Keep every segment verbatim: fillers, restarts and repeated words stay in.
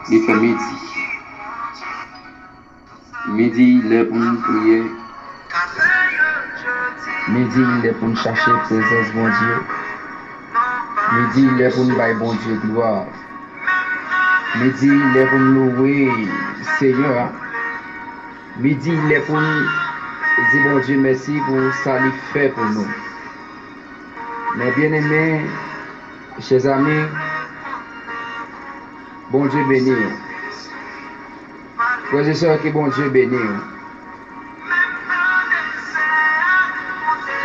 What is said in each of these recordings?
Li fè midi. Midi lè pou n priye. Midi lè pou n chache prezans Bondye. Midi lè pou n bay Bondye glwa. Midi lè pou n louwe Senyè a. Midi lè pou n di Bondye mèsi pou sa li fè pou nou. Mes bien-aimés, chers amis, Bondye beni w. Frè e sè, ke Bondye beni w.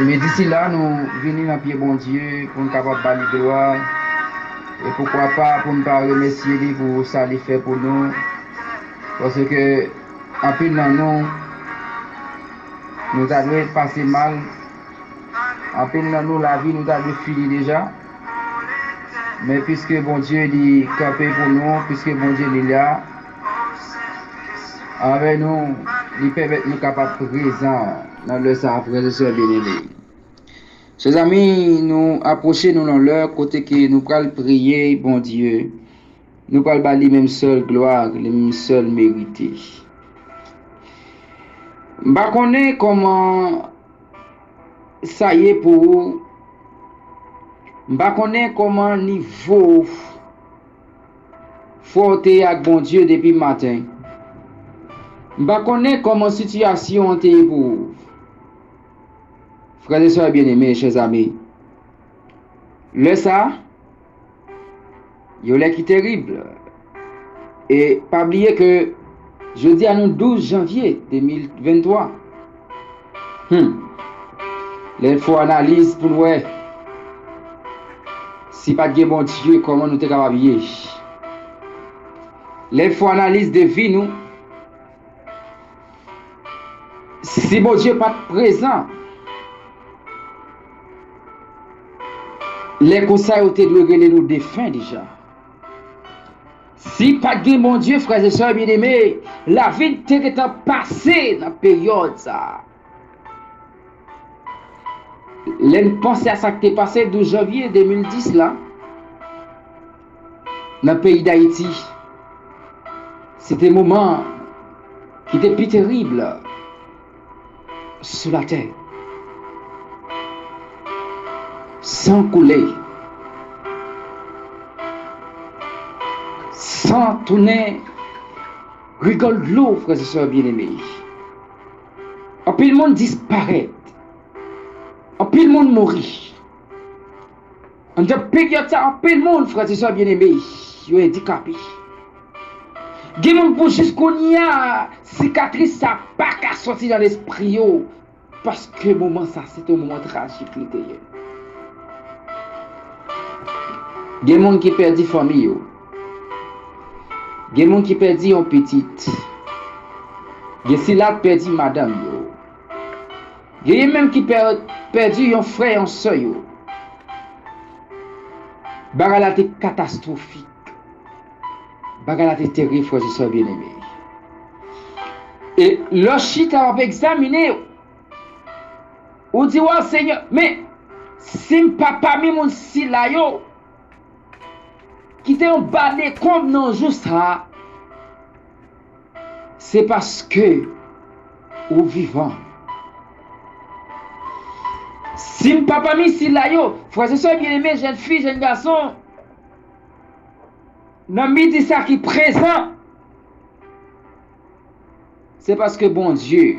Midi sila, nou vini nan pye Bondye pou n kapab ba li glwa. E poukwa pa pou n pa remèsye li pou sa li fè pou nou. Paske anpil nan nou, nou ta dwe pase mal. Anpil nan nou, lavi nou ta dwe fini deja. Men piske Bondye li kanpe pou nou, piske Bondye li la avè nou, li pèmèt nou kapab prezan nan lè sa a, frè e sè byeneme. Chèzanmi, nou apwoche nou nan lè kote ke nou pral priye Bondye. Nou pral ba li menm sèl glwa, li menm sèl merite. M pa konnen kòman sa ye pou ou. M pa konnen kòman nivo fò w te ye ak Bondye depi maten. M pa konnen kòman sitiyasyon an te ye pou ou. Frè e sè byeneme, chèzanmi, lè sa a, yon lè ki terib. E pa bliye ke jodi a nou douz janvye de mil venntwa. Hmm. Lè n fè analiz pou n wè si pa t gen Bondye, kòman nou te kapab ye. Lè n fè analiz de vi nou, si Bondye pa t prezan, lè konsa yo te dwe rele nou defen deja. Si pa t gen Bondye, frè e sè byeneme, lavi n te gentan pase nan peryòd sa a. Lè n panse a sa k te pase douz janvye de mil dis la, nan peyi Dayiti, se te moman ki te pi terib sou latè. San koule, san tounen rigòl dlo, frè e sè byeneme. Anpil moun disparèt. Anpil moun mouri. Anndan peryòd sa, anpil moun, frè e sè byeneme, yo andikape. Gen moun pou jis kounye a, sikatris sa pa ka soti nan lespri yo, paske moman sa, se te yon moman trajik li te ye. Gen moun ki pèdi fanmi yo. Gen moun ki pèdi yon pitit. Gen sila k pèdi madanm yo. Genyen menm ki pè-, pèdi yon frè, yon sè yo. Bagay la te katastwofik. Bagay la te terib, frè e sè byeneme. E lè w chita w ap egzamine, ou di, "Waw, Senyè, men si m pa pami moun sila yo ki te anba dekonb nan jou sa a, se paske ou vivan." Si m pa pami sila yo, frè e sè byeneme, jèn fi, jèn gason, nan midi sa ki prezan, se paske Bondye,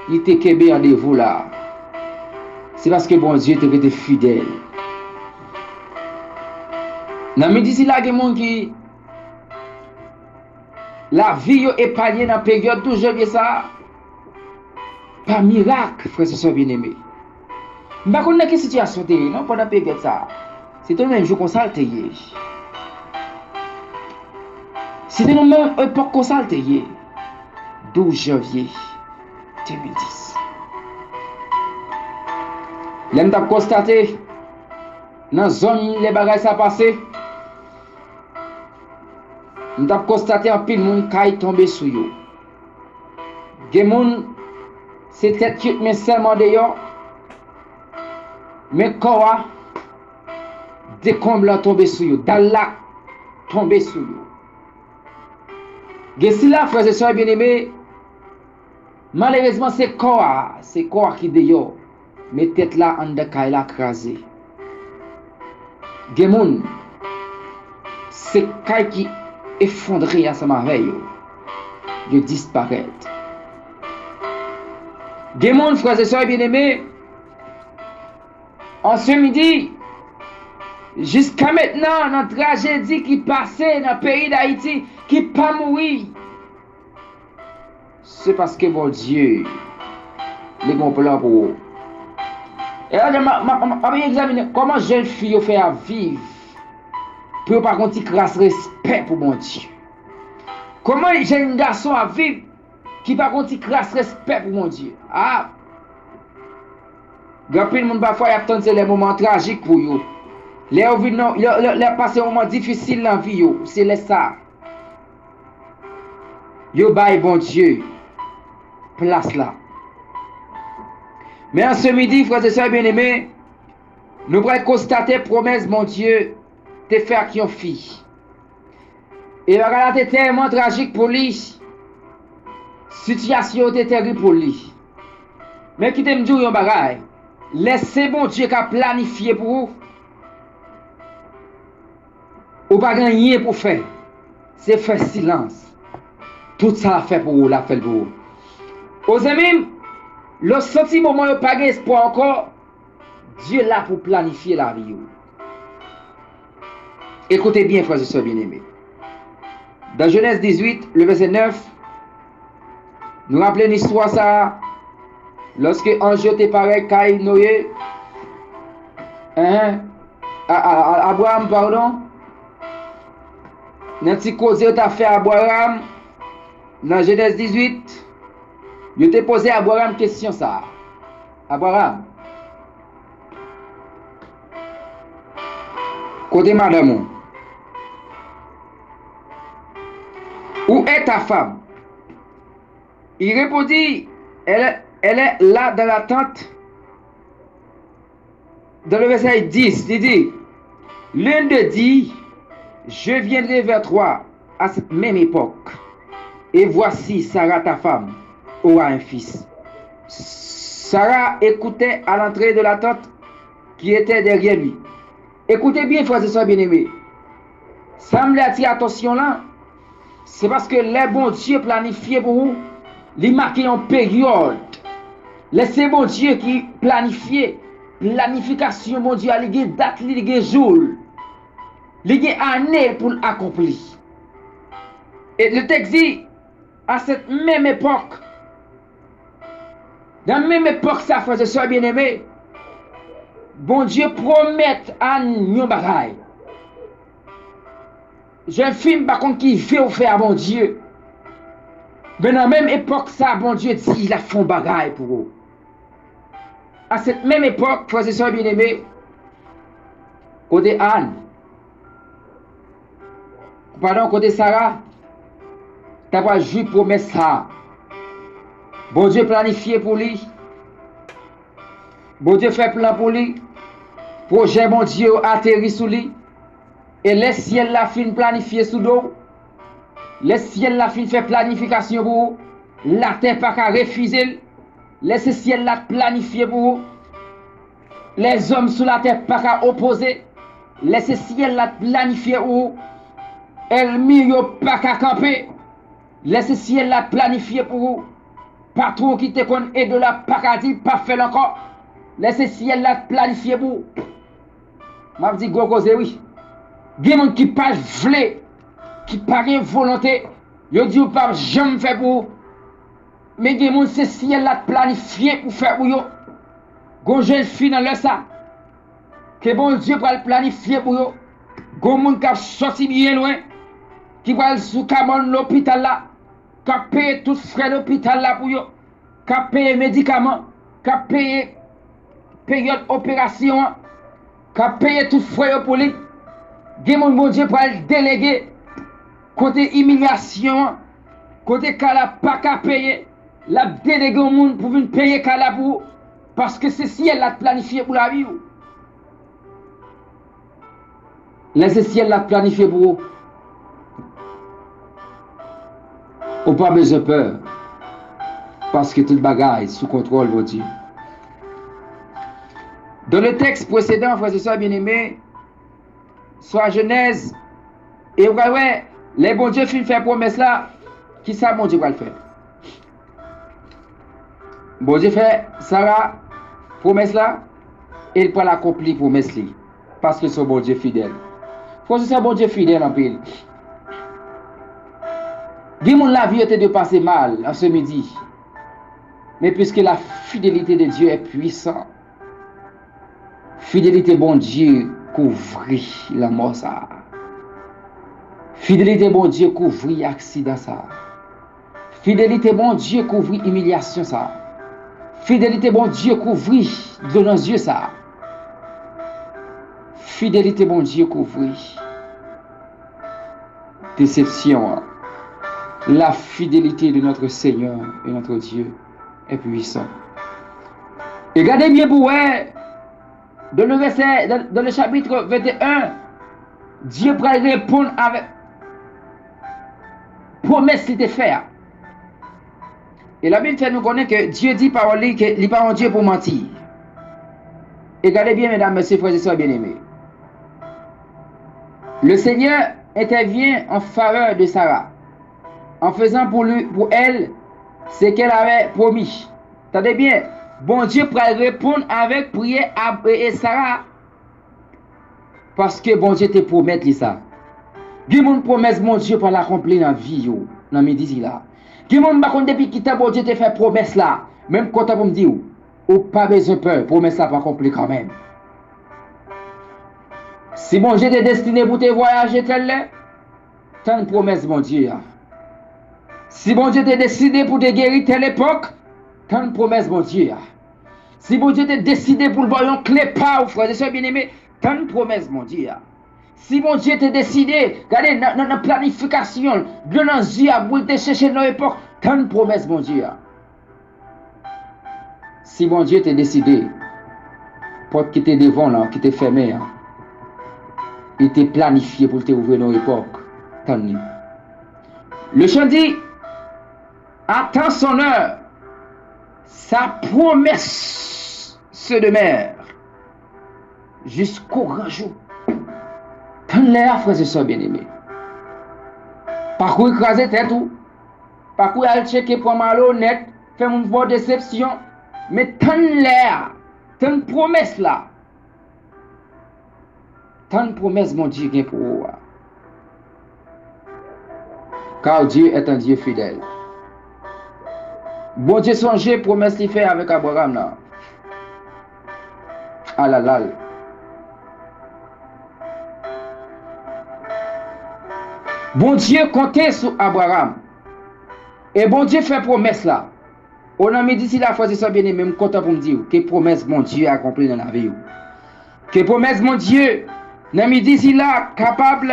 li te kenbe randevou la. Se paske Bondye te rete fidèl. Nan midi sila, gen moun ki lavi yo epanye nan peryòd douz janvye sa a, pa mirak, frè e sè byeneme. M pa konn nan ki sitiyasyon w te ye, non, pandan peryòd sa a. Se te yon menm jou konsa l te ye. Se te yon menm epòk konsa l te ye. Douz janvye de mil dis. Lè m t ap konstate, nan zòn lè bagay sa pase, m t ap konstate anpil moun kay tonbe sou yo. Gen moun, se tèt yo k men sèlman deyò, men kò a, Dekonb lan tonbe sou yo, dal la tonbe sou yo. Gen sila, frè e sè byeneme, malerezman, se kò a, se kò a ki deyò, men tèt la anndan kay la kraze. Gen moun, se kay ki efondre ansanm avè yo, yo disparèt. Gen moun, frè e sè byeneme, an se midi, jiska mentnan, nan trajedi ki pase nan peyi Dayiti, ki pa mouri, se paske Bondye, li gen yon plan pou ou. E la, m ap egzamine kòman jèn fi yo fè ap viv pou yo pa gen yon ti kras respè pou Bondye. Kòman jèn gason ap viv ki pa gen yon ti kras respè pou Bondye? A! Gen anpil moun pafwa y ap tann se lè moman an trajik pou yo. Lè yo vin nan, lè, lè, lè y ap pase yon moman difisil nan vi yo, se lè sa a yo bay Bondye plas la. Men an se midi, frè e sè byeneme, nou pral konstate pwomès Bondye te fè ak yon fi. E bagay la te tèlman trajik pou li, sitiyasyon yo te terib pou li. Men kite m di w yon bagay, lè se Bondye k ap planifye pou ou, ou pa gen anyen pou fè, se fè silans. Tout sa l ap fè pou ou, l ap fè l pou ou. O zanmi m, lè w santi moman yo pa gen espwa ankò, Dye la pou planifye lavi w. Ekoute byen, frè e sè byeneme. Dan Jenèz dizuit, le vèsè nèf, nou raple n istwa sa a, lòske anj yo te parèt kay Noye, en, a, a, a, Abraram, padon, nan ti koze yo t ap fè Abraram, nan Jenèz dizuit, yo te poze Abraram kesyon sa a. Abraram, kote madanm ou? Où est ta femme? Il répondit, elle, elle est là dans la tente. Dans le verset dix, il dit, l'un d'eux dit, je viendrai vers toi à cette même époque, et voici, Sarah, ta femme, aura un fils. Sarah écoutait à l'entrée de la tente qui était derrière lui. Ekoute byen, frè e sè byeneme. Sa m vle atire atansyon lan, se paske lè Bondye planifye pou ou, li make yon peryòd. Lè se Bondye ki planifye, planifikasyon Bondye a, li gen dat li, li gen jou l. Li gen ane pou l akonpli. E le tèks di, à cette même époque, nan menm epòk sa, frè e sè byeneme, Bondye pwomèt Ann yon bagay. Jèn fi, m pa konn ki ve w fè a Bondye. Men nan menm epòk sa, Bondye di l ap fè yon bagay pou ou. À cette même époque, frè e sè byeneme, kote Ann, padon, kote Sara, ta pral jwi pwomès sa a. Bondye planifye pou li. Bondye fè plan pou li. Pwojè Bondye yo ateri sou li. E lè syèl la fin planifye sou do w, lè syèl la fin fè planifikasyon pou ou, latè pa ka refize l. Lè se syèl la k planifye pou ou, lèzòm sou latè pa ka opoze. Lè se syèl la k planifye pou ou, ènmi yo pa ka kanpe. Lè se syèl la k planifye pou ou, patwon ki te konn ede w la pa ka di l p ap fè l ankò. Lè se syèl la k planifye pou ou, m ap di gwo koze wi. Gen moun ki pa vle, ki pa gen volonte, yo di yo p ap janm fè pou ou. Men gen moun se syèl la k planifye pou fè pou yo. Gon jèn fi nan lè sa, ke Bondye pral planifye pou yo. Gon moun k ap sòti byen lwen, ki pral sou kabòn lopital la, k ap peye tout frè lopital la pou yo, k ap peye medikaman, k ap peye peryòd operasyon an, k ap peye tout frè yo pou li. Gen moun Bondye pral delege kote imilyasyon an, kote kay la pa ka peye, l ap delege yon moun pou vin peye kay la pou ou, paske se syèl la k planifye pou lavi w. Lè se syèl la k planifye pou ou, ou pa bezwen pè, paske tout bagay sou kontwòl Bondye. Dans le texte précédent, frères et sœurs bien-aimés, swa Jenèz, e w pral wè, lè Bondye fin fè pwomès la, kisa Bondye pral fè? Bondye fè Sara pwomès la, e l pral akonpli pwomès li, paske l se yon Bondye fidèl. Frè e sè, Bondye fidèl anpil. Gen moun lavi yo te dwe pase mal an se midi, men puisque la fidélité de Dieu est puissante, fidelite Bondye kouvri lanmò sa a. Fidelite Bondye kouvri aksidan sa a. Fidelite Bondye kouvri imilyasyon sa a. Fidelite Bondye kouvri dlo nan zye sa a. Fidelite Bondye kouvri desepsyon an. La fidélité de notre Seigneur et notre Dieu est puissant. E gade byen pou wè, dans le verset, dans, dans le chapitre vingt et un, Dye pral reponn avèk pwomès li te fè a. E Labib fè nou konnen ke Dye di pawòl li ke li pa yon Dye pou manti. E gade byen, medam, mesye, frè e sè byeneme. Le Seigneur intervient en faveur de Sarah, en faisant pour lui, pour elle, ce qu'elle avait promis. Tande byen, Bondye pral reponn avèk priyè Ab-, e, e Sara, paske Bondye te pwomèt li sa. Gen moun pwomès Bondye pral akonpli nan vi yo, nan midi sila. Gen moun m pa konn depi ki tan Bondye te fè pwomès la, men m kontan pou m di w, ou pa bezwen pè, pwomès la ap akonpli kanmenm. Si Bondye te destine pou te vwayaje tèl lè, tann pwomès Bondye a. Si Bondye te deside pou te geri tèl epòk, tann pwomès Bondye a. Si Bondye te deside pou l ba w yon kle pa w, frè e sè byeneme, tann pwomès Bondye a. Si Bondye te deside, gade nan, nan, nan planifikasyon l, dlo nan zye a, pou l te chèche l nan epòk, tann pwomès Bondye a. Si Bondye te deside, pòt ki te devan w lan, ki te fèmen an, li te planifye pou l te ouvri nan epòk, tann li. Le chant dit, attends son heure, sa promesse se demeure jusqu'au grand jour. Tann lè a, frè e sè byeneme. Pa kouri kraze tèt ou. Pa kouri al tcheke pran malonèt, fè moun fè w desepsyon. Men tann lè a, tann pwomès la. Tann pwomès Bondye gen pou ou a. Car Dieu est un Dieu fidèle. Bondye sonje pwomès li fè avèk Abraram nan. Alalal. Bondye konte sou Abraram. E Bondye fè pwomès la. O, nan midi sila, frè e sè byeneme, m kontan pou m di w ke pwomès Bondye akonpli nan lavi w. Ke pwomès Bondye nan midi sila kapab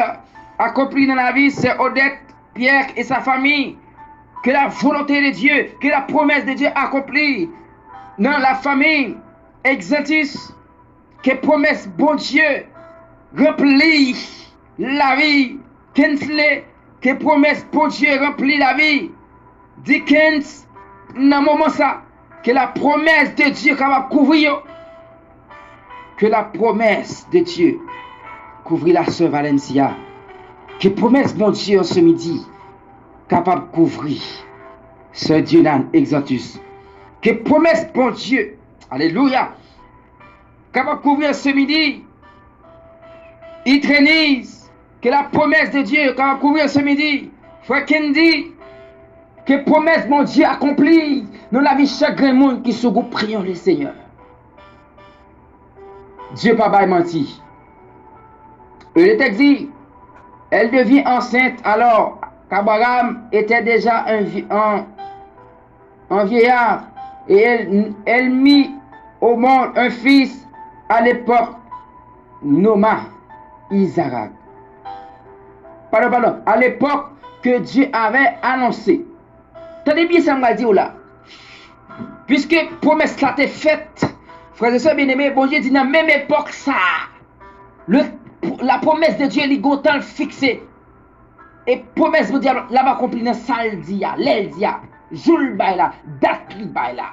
akonpli nan lavi sè Odette Pierre et sa famille. Que la volonté de Dieu, que la promesse de Dieu accomplie dans la famille Exantus. Ke pwomès Bondye ranpli lavi Kensley. Ke pwomès Bondye ranpli lavi Dickens nan moman sa. Ke la promesse de Dieu kapab kouvri yo. Que la promesse de Dieu couvrit la sœur Valencia. Ke pwomès Bondye an se midi kapab kouvri sè Dieunan Exantus. Ke pwomès Bondye, alelouya, kapab kouvri an se midi Itrenise. Que la promesse de Dieu kapab kouvri an se midi frè Kendy. Ke pwomès Bondye akonpli nan lavi chak grenn moun ki sou gwoup Prions le Seigneur. Dye pa bay manti. Et le texte dit, elle devient enceinte alors qu'Abraham était déjà un vi-, un, un vieillard, et elle, elle mit au monde un fils à l'époque nomma Isaac. Pardon, pardon, à l'époque que Dieu avait annoncée. Tande byen sa m pral di w la. Piske pwomès la te fèt, frè e sè byeneme, Bondye di nan menm epòk sa a, le, la promesse de Dieu, li gon tan l fikse. E pwomès Bondye a, l ap akonpli nan sa l di a, lè l di a, jou l bay la, dat li bay la,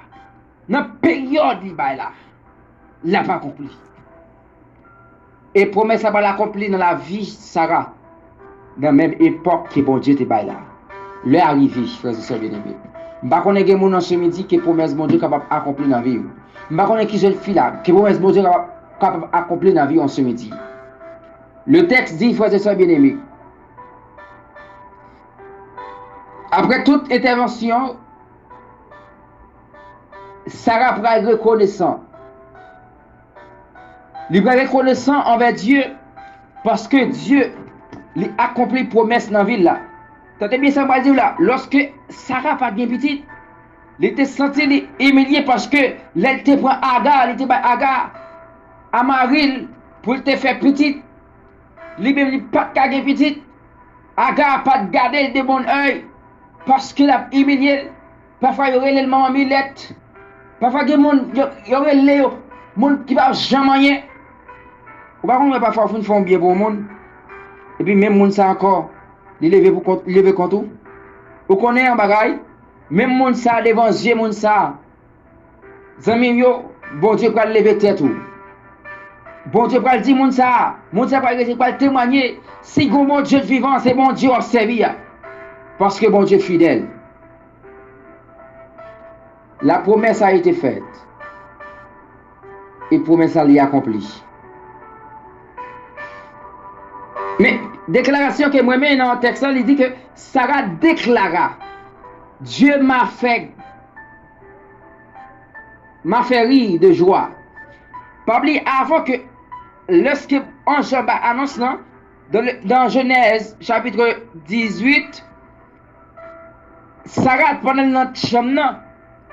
nan peryòd li bay la, l ap akonpli. E pwomès la pral akonpli nan lavi Sara, nan menm epòk ke Bondye te bay la. Lè a rive, frè e sè byeneme. M pa konnen gen moun an se midi ke pwomès Bondye kapab akonpli nan vi w. M pa konnen ki jèn fi la, ke pwomès Bondye kapab, kapab akonpli nan vi w an se midi. Le tèks di, frè e sè byeneme, apre tout entèvansyon, Sara pral rekonesan. Li pral rekonesan anvè Dye, paske Dye, li akonpli pwomès nan vi l la. Tande byen sa m pral di w la. Lòske Sara pa t gen pitit, li te santi li imilye, paske lè l te pran Aga, li te bay Aga a mari l pou l te fè pitit, li menm li pa t ka gen pitit. Aga pa t gade l de bon èy, paske l ap imilye l. Pafwa yo rele l manman milèt. Pafwa gen moun, yo, yo rele yo moun ki pa janm anyen. Ou pa konn wè pafwa ou fin fè yon byen pou yon moun, epi menm moun sa ankò, li leve pou kont, li leve kont ou. Ou konnen yon bagay, menm moun sa devan zye moun sa, zanmi m yo, Bondye pral leve tèt ou. Bondye pral di moun sa, moun sa pral rete, pral temwanye, si gon Bondye vivan, se Bondye w ap sèvi a. Paske Bondye fidèl. La promesse a été faite. E pwomès la li akonpli. Men, deklarasyon ke mwen renmen nan tèks la, li di ke Sara deklara, Dieu m'a fait, m'a fait rire de joie. Pa bliye, avan ke, lèske anj la bay anons lan, dan, dan Jenèz chapit dizuit, Sara, pandan l nan chanm nan,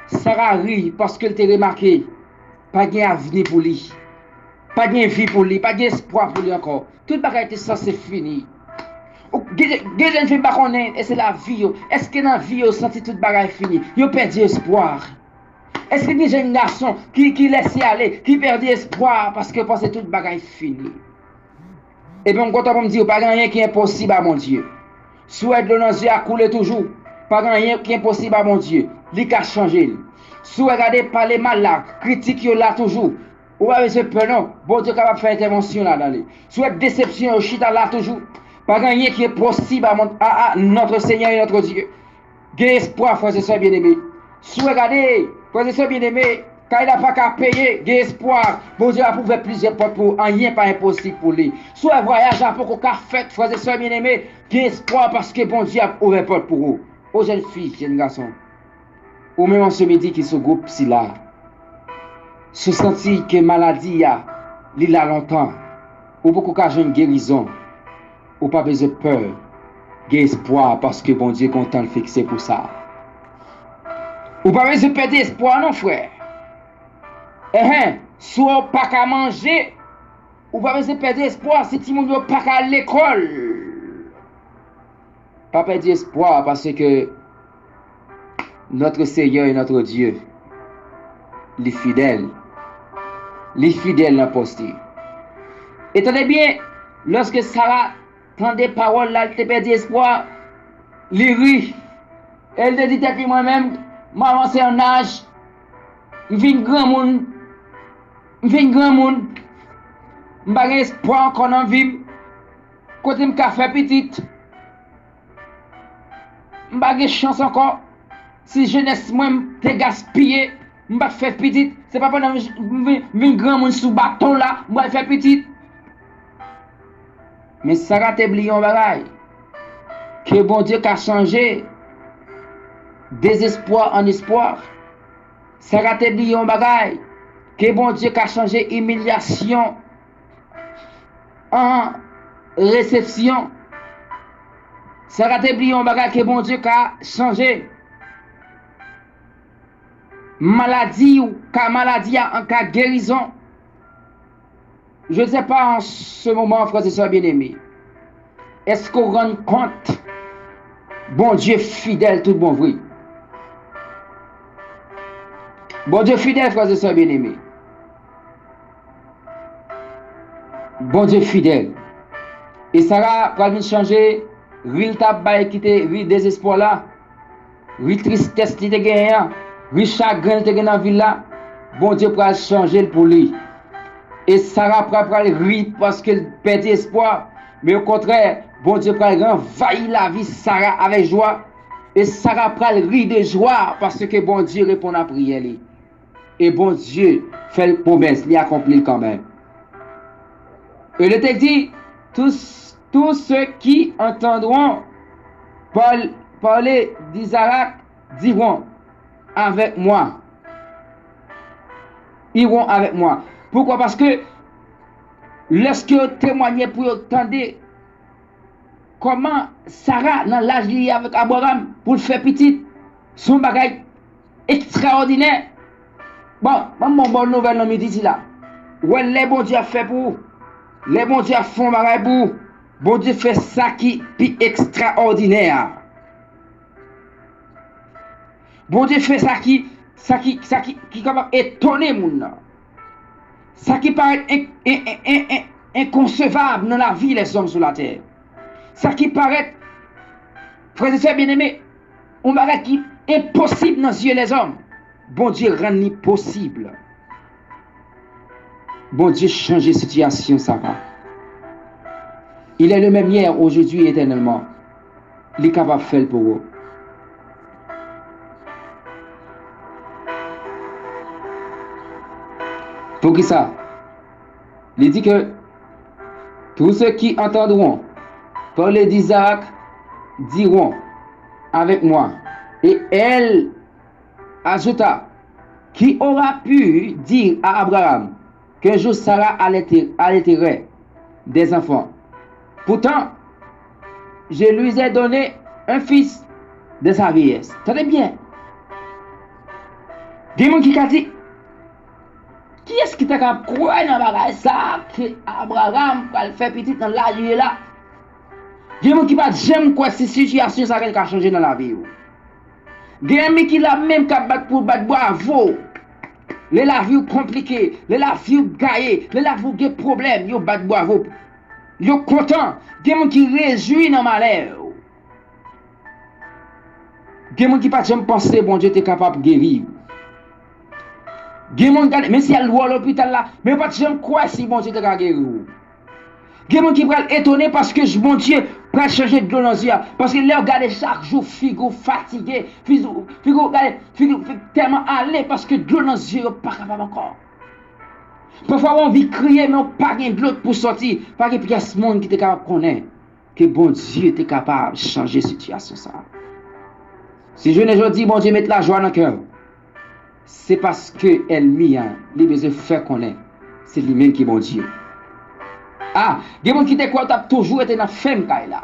Sara ri paske l te remake pa gen avni pou li. Pa gen vi pou li, pa gen espwa pou li ankò. Tout bagay te sanse fini. Ou, gen, gen jèn fi m pa konnen, èske lavi yo, èske nan vi yo santi tout bagay fini? Yo pèdi espwa. Èske gen jèn gason ki, ki lèse ale, ki pèdi espwa paske yo panse tout bagay fini? Ebyen, m kontan pou m di w, pa gen anyen ki enposib a Bondye. Si w wè dlo nan zye a koule toujou, pa gen anyen ki enposib a Bondye. Li ka chanje l. Si w wè gade pale mal la, kritik yo la toujou, ou pa bezwen pè non, Bondye kapab fè entèvansyon ladan li. Si w wè desepsyon yo chita la toujou, pa gen anyen ki enposib a, mon, a, a notre Seigneur et notre Dieu. Gen espwa, frè e sè byeneme. Si w wè gade, frè e sè byeneme, kay la pa ka peye, gen espwa. Bondye ap ouvè plizyè pòt pou ou, anyen pa enposib pou li. Si w wè vwayaj la poko ka fèt, frè e sè byeneme, gen espwa paske Bondye ap ouvè pòt pou ou. O jèn fi, jèn gason, ou menm an se midi ki sou gwoup sila, si w santi ke maladi a, li la lontan, ou poko ka jwenn gerizon, ou pa bezwen pè, gen espwa paske Bondye gon tan l fikse pou sa. Ou pa bezwen pèdi espwa non, frè. Enhen, si w pa ka manje, ou pa bezwen pèdi espwa si timoun yo pa ka al lekòl. Pa pèdi espwa paske notre Seigneur et notre Dieu, li fidèl. Li fidèl nan pòs li. E tande byen, lòske Sara tande pawòl la, li te pèdi espwa, li ri. E li te di tèt li, mwen menm, m avanse an aj, m vin granmoun, m vin granmoun, m pa gen espwa ankò nan vi m, kote m ka fè pitit? M pa gen chans ankò. Si jenès mwen m te gaspiye, m pa t fè pitit, se pa pandan m vin, m vin granmoun sou baton la, m pral fè pitit. Men Sara te bliye yon bagay, ke Bondye ka chanje dezespwa an espwa. Sara te bliye yon bagay, ke Bondye ka chanje imilyasyon an resepsyon. Sara te bliye yon bagay ke Bondye ka chanje. Maladi ou ka, maladi a an ka gerizon. Je ne sais pas en ce moment, frè e sè byeneme, èske w rann kont Bondye fidèl tout bon vre? Bondye fidèl, frè e sè byeneme. Bondye fidèl. E Sara pral vin chanje, ri l t ap bay ki te ri dezespwa la, ri tristès li te genyen an, ri chagren li te gen nan vi l la, Bondye pral chanje l pou li. E Sara pral, pral ri paske l pèdi espwa, men okontrè, Bondye pral ranvayi lavi Sara avèk jwa, e Sara pral ri de jwa paske Bondye reponn a priyè li. E Bondye fè l pwomès, li akonpli l kanmenm. E li te di, tous, tous ceux qui entendront par- parler d'Isaac diront avec moi, iront avec moi. Poukwa? Paske lèske yo temwaye pou yo tande kòman Sara, nan laj li avèk Abraram, pou l fè pitit, se yon bagay ekstraòdinè. Bon, ban m ba w bon nouvèl nan midi sila. Ou wè, lè Bondye ap fè pou ou, lè Bondye ap fè yon bagay pou ou, Bondye fè sa ki pi ekstraòdinè a. Bondye fè sa ki, sa ki, sa ki, ki kapab etone moun nan. Sa ki parèt en- en- en- en- en- enkonsevab nan lavi lèzòm sou latè. Sa ki parèt, frè e sè byeneme, yon bagay ki enposib nan zye lèzòm, Bondye rann li posib. Bondye chanje sitiyasyon Sara. Il est le même hier, aujourd'hui, éternellement. Li kapab fè l pou ou. Poukisa? Li di ke tous ceux qui entendront parler d'Isaac diront avec moi, et elle ajouta, qui aura pu dire à Abraham qu'un jour Sarah allaitera des enfants? Pourtant, je lui ai donné un fils de sa vieillesse. Tande byen. Gen moun ki ka di, kiyès ki ta ka kwè nan bagay sa ke Abraham pral fè pitit nan laj li ye la? Gen moun ki pa t janm kwè si sitiyasyon sa ka chanje nan lavi yo. Gen enmi ki la menm k ap bat pou bat bwavo. Lè lavi w konplike, lè lavi w gaye, lè lavi w gen pwoblèm, yo bat bwavo. Yo kontan. Gen moun ki rejwi nan malè w. Gen moun ki pa t janm panse Bondye te kapab geri w. Gen moun gade, men si al wè w lopital la, men yo pa t janm kwè si Bondye te ka geri w. Gen moun ki pral etone paske Bondye pral chanje dlo nan zye a. Paske lè w gade chak jou figi w fatige, figi w, figi w gade, figi w tèlman ale paske dlo nan zye yo pa kapab ankò. Pafwa w anvi kriye, men w pa gen dlo pou sòti. Pa gen pyès moun ki te kapab konnen ke Bondye te kapab chanje sitiyasyon sa a. Si jounen jodi Bondye met lajwa nan kè w, se paske ènmi an, li bezwen fè konnen se li menm ki Bondye. A, gen moun ki te kwè w t ap toujou rete nan fèm kay la.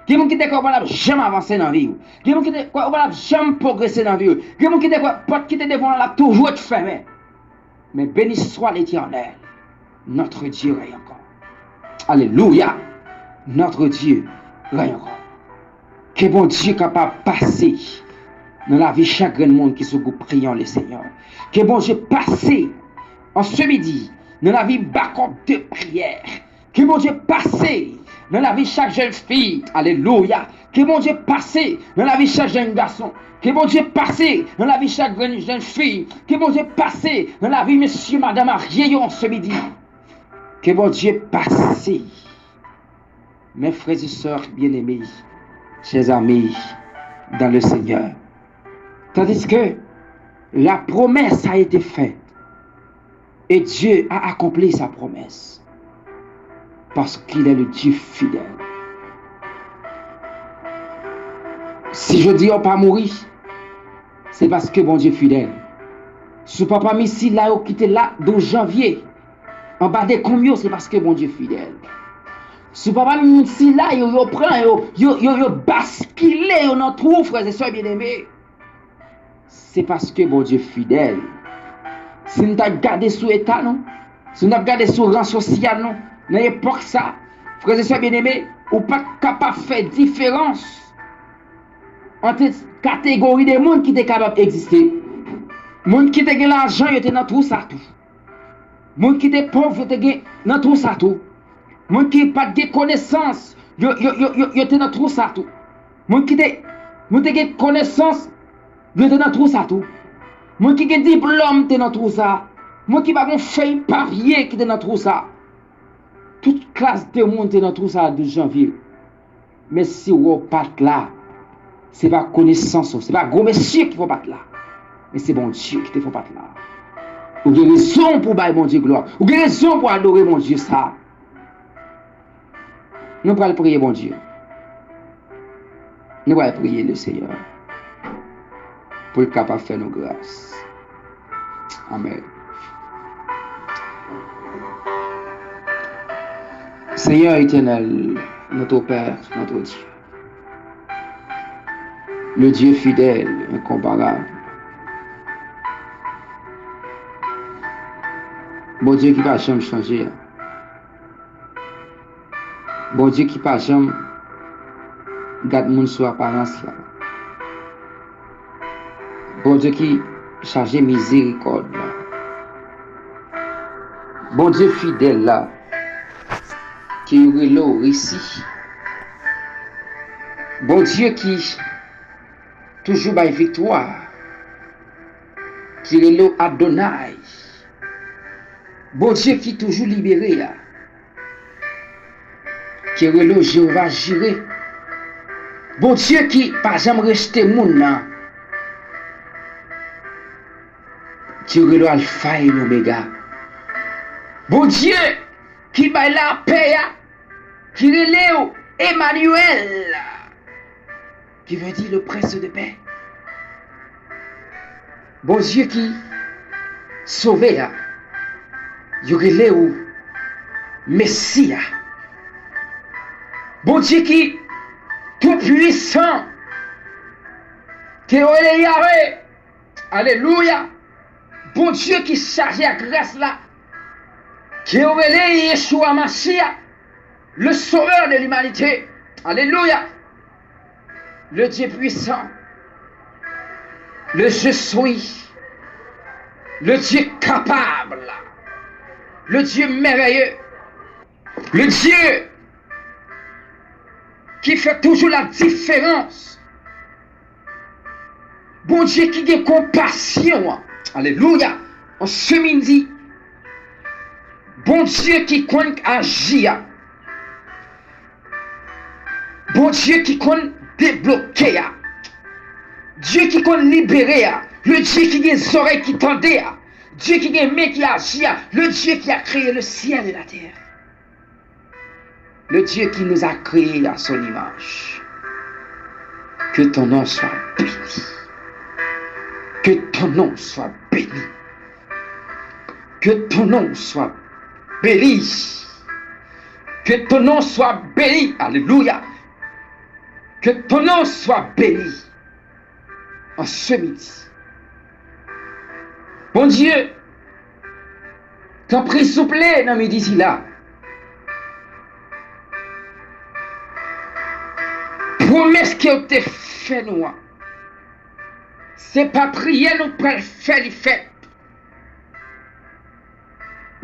Gen moun ki te kwè w pa t ap janm avanse nan vi w. Gen moun ki te kwè w pa t ap janm pwogrese nan vi w. Gen moun ki te kwè pòt ki te devan w la ap toujou ret fèmen. Men beni swa Letènèl, notre Dieu règne encore. Alelouya! Notre Dieu règne encore. Ke Bondye kapab pase nan lavi chak grenn moun ki sou gwoup Prions le Seigneur. Ke Bondye pase an se midi nan lavi bakòp de priyè. Ke Bondye pase nan lavi chak jèn fi. Alelouya! Ke Bondye pase nan lavi chak jèn gason. Ke Bondye pase nan lavi chak jèn fi. Ke Bondye pase nan lavi mesye, madanm marye yo an se midi. Ke Bondye pase. Mes frères et sœurs bien-aimés, chers amis dans le Seigneur, tandis que la promesse a été faite, et Dieu a accompli sa promesse, parce qu'il est le Dieu fidèle. Si jodi a w pa mouri, se paske Bondye fidèl. Si w pa pami sila yo ki te la douz janvye, anba dekonm yo, se paske Bondye fidèl. Si w pa pami moun sila yo, yo pran yo, yo, yo, yo baskile yo nan twou, frè e sè byeneme, se paske Bondye fidèl. Si n t ap gade sou eta nou, si n t ap gade sou ran sosyal nou, nan epòk sa, frè e sè byeneme, ou pa t kapab fè diferans ant kategori de moun ki te kapab egziste. Moun ki te gen lajan, yo te nan twou sa tou. Moun ki te pòv, yo te gen nan twou sa tou. Moun ki pa t gen konesans, yo, yo, yo, yo, yo te nan twou sa tou. Moun ki te, moun te gen konesans, yo te nan twou sa tou. Moun ki gen diplòm te nan twou sa. Moun ki pa gen fèy papye ki te nan twou sa. Tout klas de moun te nan twou sa a douz janvye. Men si w wè w pa t la, se pa konesans ou, se pa gwo mesye ki fè w pa t la. Men se Bondye ki te fè w pa t la. Ou gen rezon pou w bay Bondye glwa. Ou gen rezon pou w adore Bondye sa. Nou pral priye Bondye. Nou pral priye Lesenyè pou l kapab fè nou gras. Amèn. Seigneur éternel, notre Père, notre Dieu, le Dieu fidèle, incomparable, Bondye ki pa janm chanje a. Bondye ki pa janm gad moun sou aparans la. Bondye ki chaje mizerikòd la. Bondye fidèl la, ki rele w resi. Bondye ki toujou bay viktwa, ki rele w Adonay. Bondye ki toujou libere a, ki rele w Jewova Jire. Bondye ki pa janm rejte moun nan, ki rele w Alfa e Lomega. Bondye ki bay lapè a, ki rele w Emanyèl, ki vle di le Prince de Paix. Bondye ki sove a, yo rele w Mesi a. Bondye ki tou pwisan, ke yo rele Yahweh. Alelouya. Bondye ki chaje ak gras la, ke yo rele Yeshua Mashiach, le Sauveur de l'humanité. Alelouya. Le Dieu puissant, le Je suis, le Dieu capable, le Dieu merveilleux, le Dieu ki fè toujou la diferans. Bondye ki gen konpasyon an. Alelouya. An se midi, Bondye ki konn aji a. Bondye ki konn debloke a. Dye ki konn libere a. Le Dye ki gen zòrèy ki tande a. Dye ki gen men ki aji a. Le Dye ki a kreye le syèl e latè. Le Dieu qui nous a créés à son image. Que ton nom soit béni. Que ton nom soit béni. Que ton nom soit béni. Que ton nom soit béni. Alléluia. Que ton nom soit béni. An se midi. Bondye, tanpri souple nan midi sila. Pwomès ke w te fè nou an, se pa priyè nou pral fè li fèt.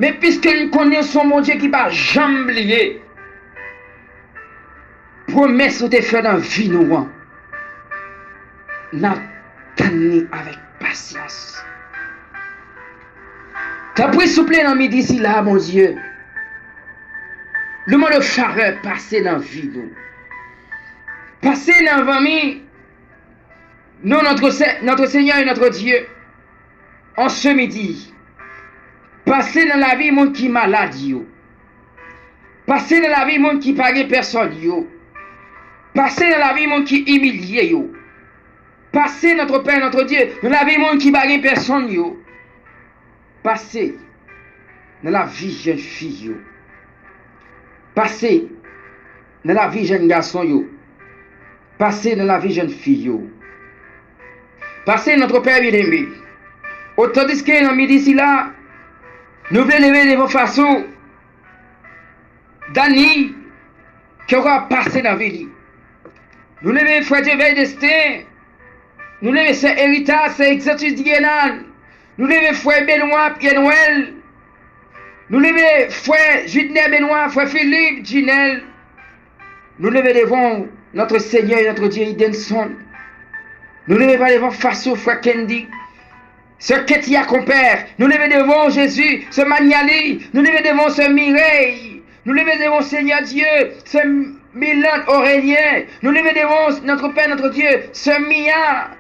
Men piske n konnen w se yon Bondye ki pa janm bliye pwomès ou te fè nan vi nou an, n ap tann li avèk pasyans. Tanpri souple nan midi sila, Bondye, lemon de favè pase nan vi nou. Pase nan fanmi nou, notre, Se- notre Seigneur et notre Dieu. An se midi, pase nan lavi moun ki malad yo. Pase nan lavi moun ki pa gen pèsòn yo. Pase nan lavi moun ki imilye yo. Pase, notre Père, notre Dieu, nan lavi moun ki pa gen pèsòn yo. Pase nan lavi jèn fi yo. Pase nan lavi jèn gason yo. Pase nan lavi jèn fi yo. Pase, notre Père bien-aimé. Otandiske nan midi sila, nou vle leve devan fas ou, Dani, ke w ka pase nan vi li. Nou leve frè Dieuveil Destin. Nou leve sè Erita, sè Exantus Dienan. Nou leve frè Benoit Pierre Noël. Nou leve frè Judner Benoît, frè Philippe Jinel. Nou leve devan w, notre Seigneur et notre Dieu, Idenson. Nou leve pa devan fas ou, frè Kendy. Sè Ketia, konpè. Nou leve devan w, Jezi, sè Maniali. Nou leve devan w, sè Mireille. Nou leve devan w, Senyè Dye, sè Milan Aurelien. Nou leve devan w, notre Père, notre Dieu, sè Mia.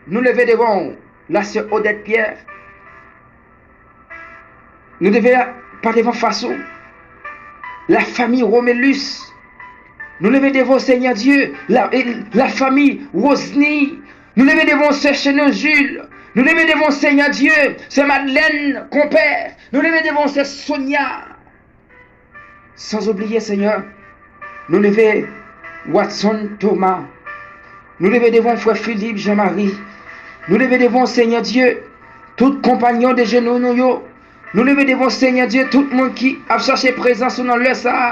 Nou leve devan w, la sè Odette Pierre. Nou leve pa devan fas ou, la famille Romelus. Nou leve devan w, Senyè Dye, la, la famille Rosny. Nou leve devan w, sè Cheno Jules. Nou leve devan w, Senyè Dye, sè Madeleine, konpè. Nou leve devan w, sè Sonia. Sans oublier, Senyè, nou leve Watson Thomas. Nou leve devan w, frè Philippe Jean-Marie. Nou leve devan w, Senyè Dye, tout konpanyon de jenou nou yo. Nou leve devan w, Senyè Dye, tout moun ki ap chache prezans ou nan lè sa a.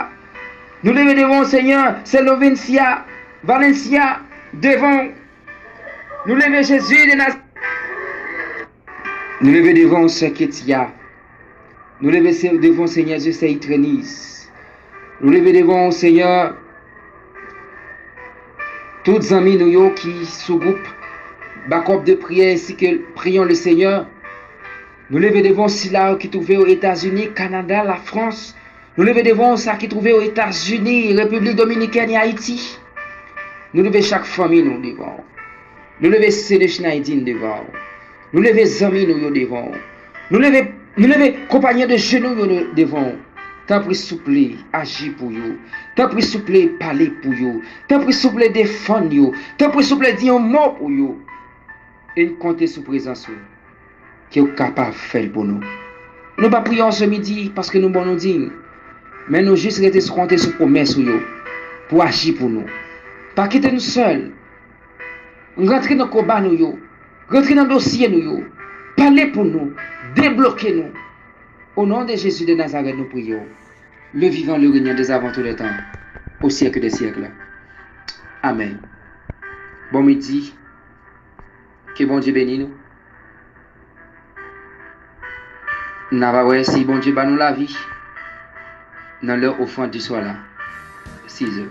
Nou leve devan w, Senyè, sè Lovencia, Valencia, devan w. Nou leve Jezi de Naz-, nou leve devan w, sè Ketia. Nou leve se-, devan w, Senyè Dye, sè Itreniz. Nou leve devan w, Senyè, tout zanmi nou yo ki sou gwoup Backup de Prière ainsi que Prions le Seigneur. Nou leve devan w sila yo ki twouve yo Etazini, Kanada, Lafrans. Nou leve devan w sa ki twouve yo Etazini, Repiblik Dominikèn e Ayiti. Nou leve chak fanmi nou devan w. Nou leve sè Nechnaydin devan w. Nou leve zanmi nou yo devan w. Nou leve, nou leve konpanyon de jenou yo devan w. Tanpri souple, aji pou yo. Tanpri souple, pale pou yo. Tanpri souple, defann yo. Tanpri souple, di yon mo pou yo. E n konte sou prezans ou, ke w kapab fè l pou nou. Nou pa priye w se midi paske nou bon, nou diy, men nou jis rete sou, konte sou pwomès ou yo pou aji pou nou. Pa kite nou sèl. Rantre nan konba nou yo. Rantre nan dosye nou yo. Pale pou nou. Debloke nou. Au nom de Jésus de Nazareth, nou priye w. Le vivant, le régnant dès avant tous les temps, au siècle des siècles. Amèn. Bon midi. Ke Bondye beni nou. N a va wè si Bondye ba nou lavi nan lè ofrann di swa la. Sizè.